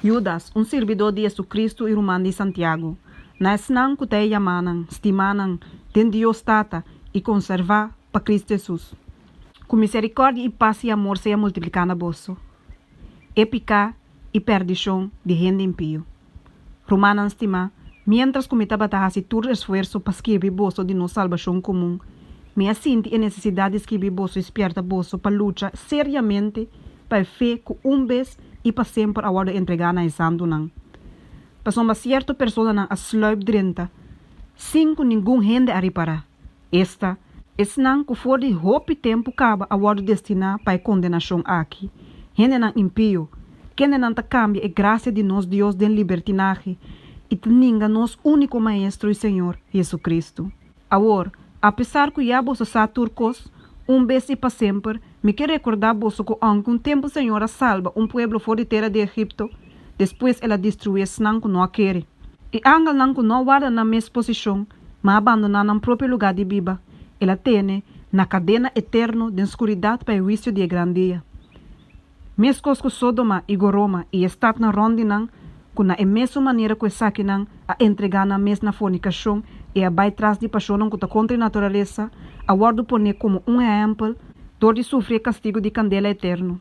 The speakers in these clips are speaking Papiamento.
Judas, un sirbidó di Jesucristo i ruman di Santiago, na esnan ku ta e yamánan, stimánan den Dios Tata i konservá pa Cristo Jesus. Ku miserikòrdia i pas i amor sea multipliká na boso. E piká i pèrdishon di hende impio. Rumannan stimá, miéntras ku mi tabata hasi tur esfuerso pa skirbi boso di nos salbashon komun, mi a sinti e nesesidat di skirbi boso i spièrta boso pa lucha seriamente pa e fe ku un bes i pa semper a wòrdu entregá na e santunan. Pasobra sierto personanan a sluip drenta sin ku ningun hende a ripará, esta, esnan ku for di hopi tempu kaba a wòrdu destiná pa e kondenashon aki, hendenan impio, kendenan ta kambia e grasia di nos Dios den libertinahe i ta ninga nos úniko Maestro i Señor, JesuCristu. Awor, apesar ku ya boso sa tur kos, un bes i pa semper, mi ke rekordá boso ku ounke un tempu Señor a salba un pueblo for di tera di Egipto, despues el a destruí esnan ku no a kere. E angelnan ku no a warda nan mes posishon, ma a bandoná nan propio lugá di biba, el a tene na kadena eterno den skuridat pa e huisio di e gran dia. Meskos ku Sodoma i Goroma i e statnan rònt di nan, ku na e mesun manera ku esakinan a entregá nan mes na fornikashon i a bai tras di pashonnan ku ta kontra e naturalesa, a wòrdu poné komo un ehèmpel dor di sufri e kastigu di kandela eterno.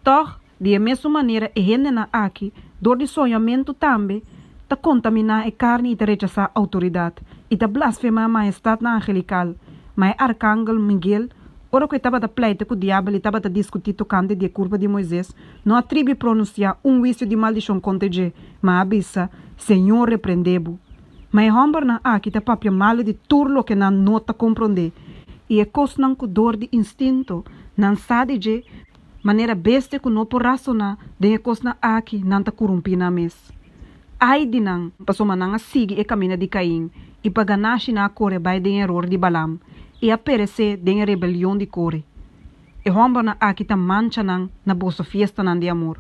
Tòg, di e mesun manera e hendenan aki, dor di soñamentu tambe, ta kontaminá e karni i ta rechasá outoridat, i ta blasfemá mahestatnan angelikal. Ma e arkangel Miguel, ora ku e tabata pleita ku diabel i tabata diskutí tokante di e kurpa di Moises, no a tribi pronunsiá un huisio di maldishon kontra dje, ma a bisa, Señor reprendé bo. Ma e hòmbernan aki ta papia malu di tur loke nan no ta komprondé, i e kosnan ku dor di instinto nan sa di dje, manera bestia ku no por rasoná den e kosnan aki nan ta kurumpí nan mes. Ai di nan, pasobra nan a sigui e kaminda di Kain, i pa ganashi nan a kore bai den e eror di Balaam, i a peresé den e rebelion di Kore. E hòmbernan aki ta mancha nan na boso fiestanan di amor,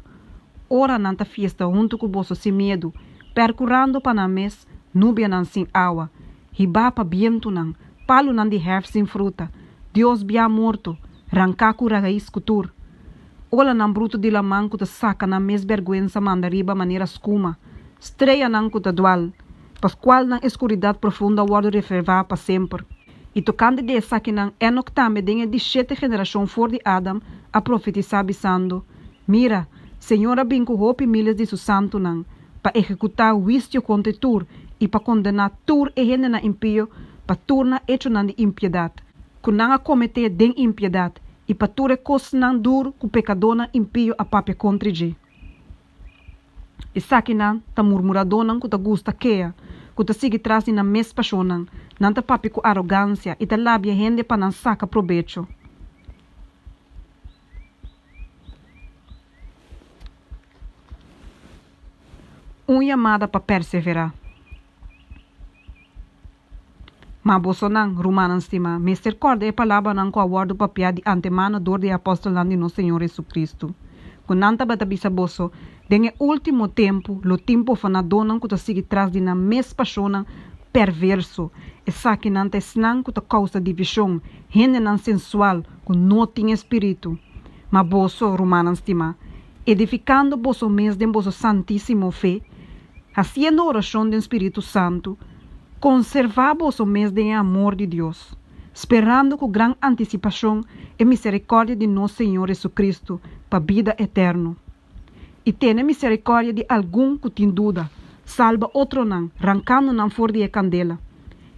ora nan ta fiesta huntu ku boso sin miedu, pèrkurando pa nan mes nubianan sin awa, hibá pa bientunan, palunan di hèrf sin fruta, Dios biá morto, ranká ku rais ku tur. Olanan brutu di laman ku ta saka nan mes bèrgwensa manda riba manera skuma, streanan ku ta dual, pa kualnan e skuridat profundo a wòrdu reservá pa semper. I tokante di esakinan, Enok tambe den e di shete generashon for di Adam a profetisá bisando, Mira, Señor a bin ku hopi miles di su santunan, pa ehekutá huisio kontra tur i pa kondená tur e hendenan impio pa tur nan echonan di impiedat, ku nan a kometé den impiedat, i pa tur e kosnan duru ku pekadónan impio a papia kontra dje. Esakinan ta murmuradónan ku ta gusta kea, ku ta sigui tras di nan mes pashonnan, nan ta papia ku arogansia i ta labia hende pa nan saka probecho. Un yamada pa perseverá. Ma bosonan, rumannan stimá, mester kòrda e palabranan ku a wòrdu papiá di antemano dor di e apòstelnan di nos Señor Jesucristo, ku nan tabata bisa boso, Den e último tempu lo tin bofanadónan ku ta sigui tras di nan mes pashonnan perverso. Esakinan ta esnan ku ta kousa divishon, hendenan sensual ku no tin e spiritu. Ma boso, rumannan stimá, edifikando boso mes den boso santísimo fe, hasiendo orashon den Spiritu Santu, konservá boso mes den e amor di Dios, sperando ku gran antisipashon e miserikòrdia di nos Señor Jesucristo pa bida eterno. I tene miserikòrdia di algun ku tin duda, salba otronan, rankando nan for di e kandela.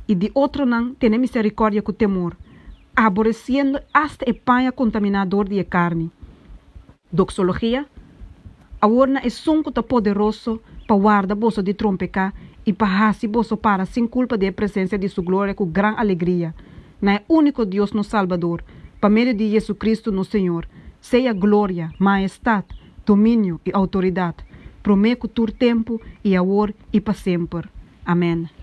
I di otronan tene miserikòrdia ku temor, aboresiendo asta e paña kontaminá dor di e karni. Doxologia, Awor na Esun ku ta poderoso pa warda boso di trompeká i pa hasi boso para sin kulpa den e presensia di Su gloria ku gran alegria, na e úniko Dios nos Salbador, pa medio di JesuCristo nos Señor, sea gloria, mahestat, dominio i outoridat, promé ku tur tempu i awor i pa semper. Amèn.